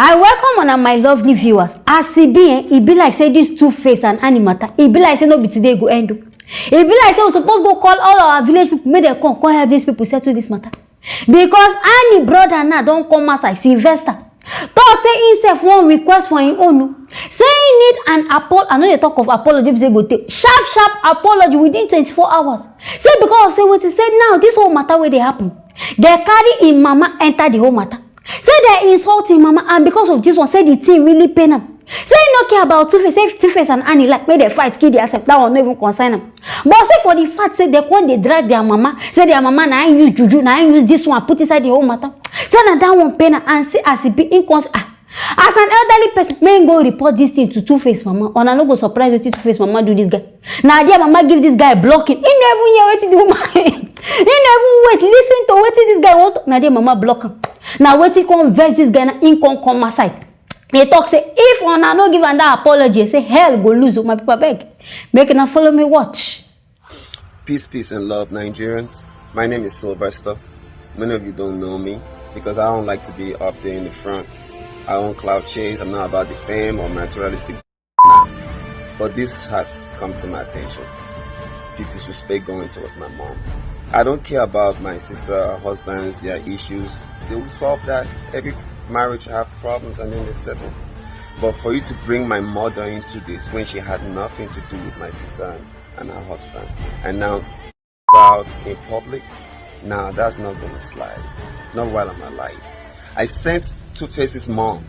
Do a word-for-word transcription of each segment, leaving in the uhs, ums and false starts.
I welcome una, my lovely viewers. As e be, eh, e be like say this Two Face and Annie matter, e be like say no be today e go end o. E be like say we suppose go call all our village people, make dem come, come help these people settle this matter. Because Annie brother now don come outside, Sylvester, talk say himself wan request for him own o. Say he need an apol-, I no dey talk of apology wey be say e go take, sharp sharp apology within twenty-four hours. Say because of say wetin, say now this whole matter wey dey happen, dem carry him mama enter the whole matter. Say dem insult him mama, and because of this one, say the thing really pain am. Say he no care about Two Face, say Two Face and Annie like make dem fight, kill theirself, that one no even concern am. But say for the fact say dem come dey drag their mama, say their mama na him use juju, na him use this one put inside the whole matter. Say na that one pain am, and see as e be, him come say, ah, as an elderly person, make him go report this thing to Two Face mama. Una no go surprise wetin Two Face mama do this guy. Na there mama give this guy blocking. He no even hear wetin the woman, he no even wait, listen to wetin this guy want. Na there mama block am. Na wetin come vex this guy, na him come come outside. He talk say if una no give am that apology, say hell go lose o, my people, abeg, make una follow me watch. Peace, peace, and love, Nigerians. My name is Sylvester. Many of you don't know me because I don't like to be up there in the front. I don't clout chase. I'm not about the fame or materialistic. But this has come to my attention. The disrespect going towards my mom. I don't care about my sister, husbands, their issues. They will solve that. Every marriage have problems and then they settle. But for you to bring my mother into this when she had nothing to do with my sister and, and her husband, and now out in public, nah, that's not gonna slide. Not while I'm alive. I sent Two Face's mom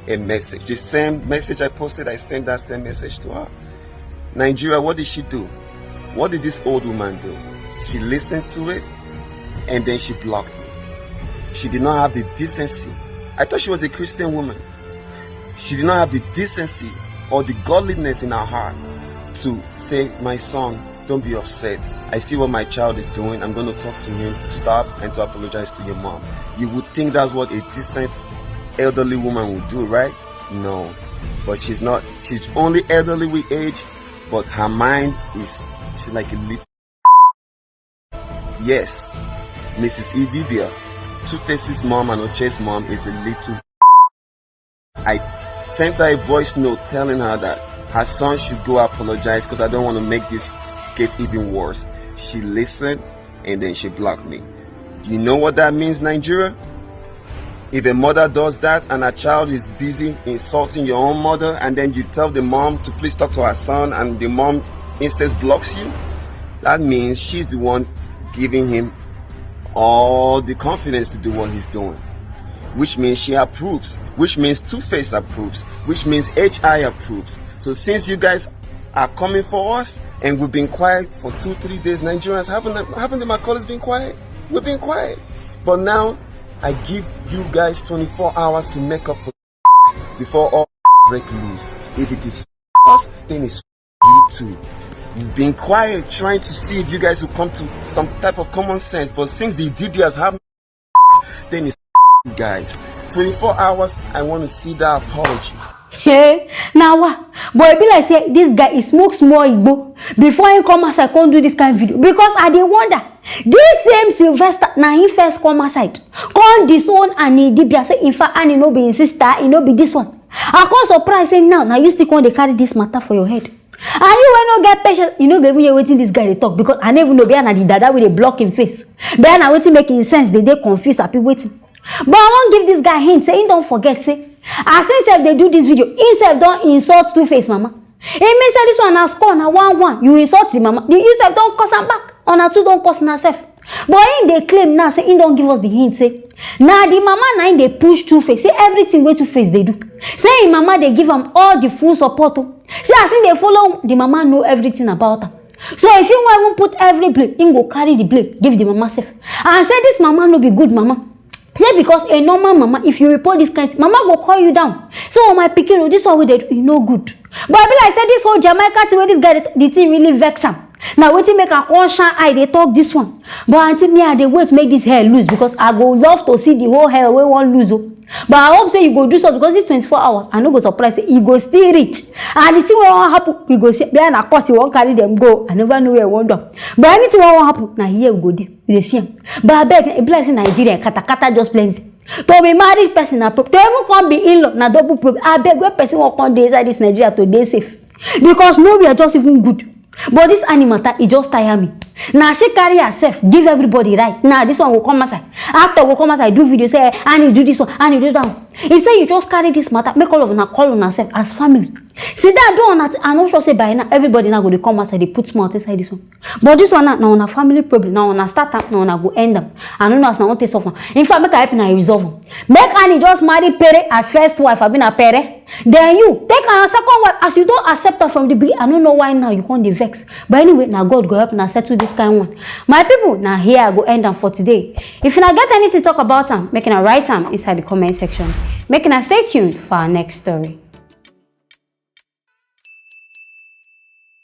a message. The same message I posted, I sent that same message to her. Nigeria, what did she do? What did this old woman do? She listened to it and then she blocked me. She did not have the decency. I thought she was a Christian woman. She did not have the decency or the godliness in her heart to say, my son, don't be upset. I see what my child is doing. I'm going to talk to him to stop and to apologize to your mom. You would think that's what a decent elderly woman would do, right? No. But she's not. She's only elderly with age, but her mind is, she's like a little. Yes, Missus Idibia, Two Face's mom and Uche's mom is a little. I sent her a voice note telling her that her son should go apologize because I don't want to make this get even worse. She listened and then she blocked me. Do you know what that means, Nigeria? If a mother does that and her child is busy insulting your own mother, and then you tell the mom to please talk to her son, and the mom instead blocks you, that means she's the one giving him all the confidence to do what he's doing, which means she approves, which means Two Face approves, which means H I approves. So since you guys are coming for us and we've been quiet for two, three days, Nigerians, haven't the, haven't the Macaulays been quiet? We've been quiet. But now, I give you guys twenty-four hours to make up for before all break loose. If it is us, then it's you too. We've been quiet trying to see if you guys will come to some type of common sense, but since the D B S have, then it's you guys. twenty-four hours, I want to see that apology. Hey, now what? But e be like say this guy, he smoke small igbo before he come outside come do this kind of video, because I dey wonder, this same Sylvester, na him first come outside come disown Annie Idibia, say in fact Annie no be him sister, he no be this one. I come surprise say now, now you still come dey carry this matter for your head. And you wey no get patience, you no go even hear wetin this guy dey talk, because I no even know, be na the dada wey dey block him face, be na wetin make him sense dey dey confuse, abi wetin. But I wan give this guy hint say he don forget say as him sef dey do this video, him sef don insult Two Face mama. E mean say this one na score, na one one. You insult the mama, the, you sef don curse am back. Una two don curse una sef. But him dey claim now say him don give us the hint say na the mama na him dey push Two Face. Say everything wey Two Face dey do, say him mama dey give am all the full support o. Say as him dey follow the mama, know everything about am. So if he wan even put every blame, him go carry the blame give the mama sef. And say this mama no be good mama. Say because a normal mama, if you report this kind thing, mama go call you down. So my pikin o, this one wey dey do, e no good. But e be like say this whole Jamaica thing wey this guy dey talk, the thing really vex am. Na wetin make am come shine eye dey talk this one. But aunty, me, I dey wait make this hell loose, because I go love to see the whole hell wey wan loose o. But I hope say you go do something, because this twenty-four hours, I no go surprise say e go still reach. And the thing wey wan happen, we go see. Be na court e wan carry them go, I never know where e wan do am. But anything wey wan happen, na here we go dey. You dey see am. But abeg, e be like say Nigeria, katakata just plenty. To be married person na problem, to even come be in-law na double problem. Abeg, where person wan come dey inside this Nigeria to dey safe? Because nowhere just even good. But this Annie matter, e just tire me. Na she carry herself give everybody right. Na this one go come outside, actor go come outside do video say, "Eh, Annie do this one, Annie do that one." If say you just carry this matter, make all of una call una sef as family. See that do una, I no sure say by now everybody now go dey come outside dey put mouth inside this one. But this one now, na una family problem, na una start am, na una go end am. I no know as una wan take solve am. In fact, make I help una resolve am. Make Annie just marry Pere as first wife, abi na Pere. Then you take her as second wife, as you don accept her from the beginning. I no know why now you come dey vex. But anyway, na God go help una settle this kind one. My people, na here I go end am for today. If una get anything talk about am, make una write am inside the comment section. Make una stay tuned for our next story.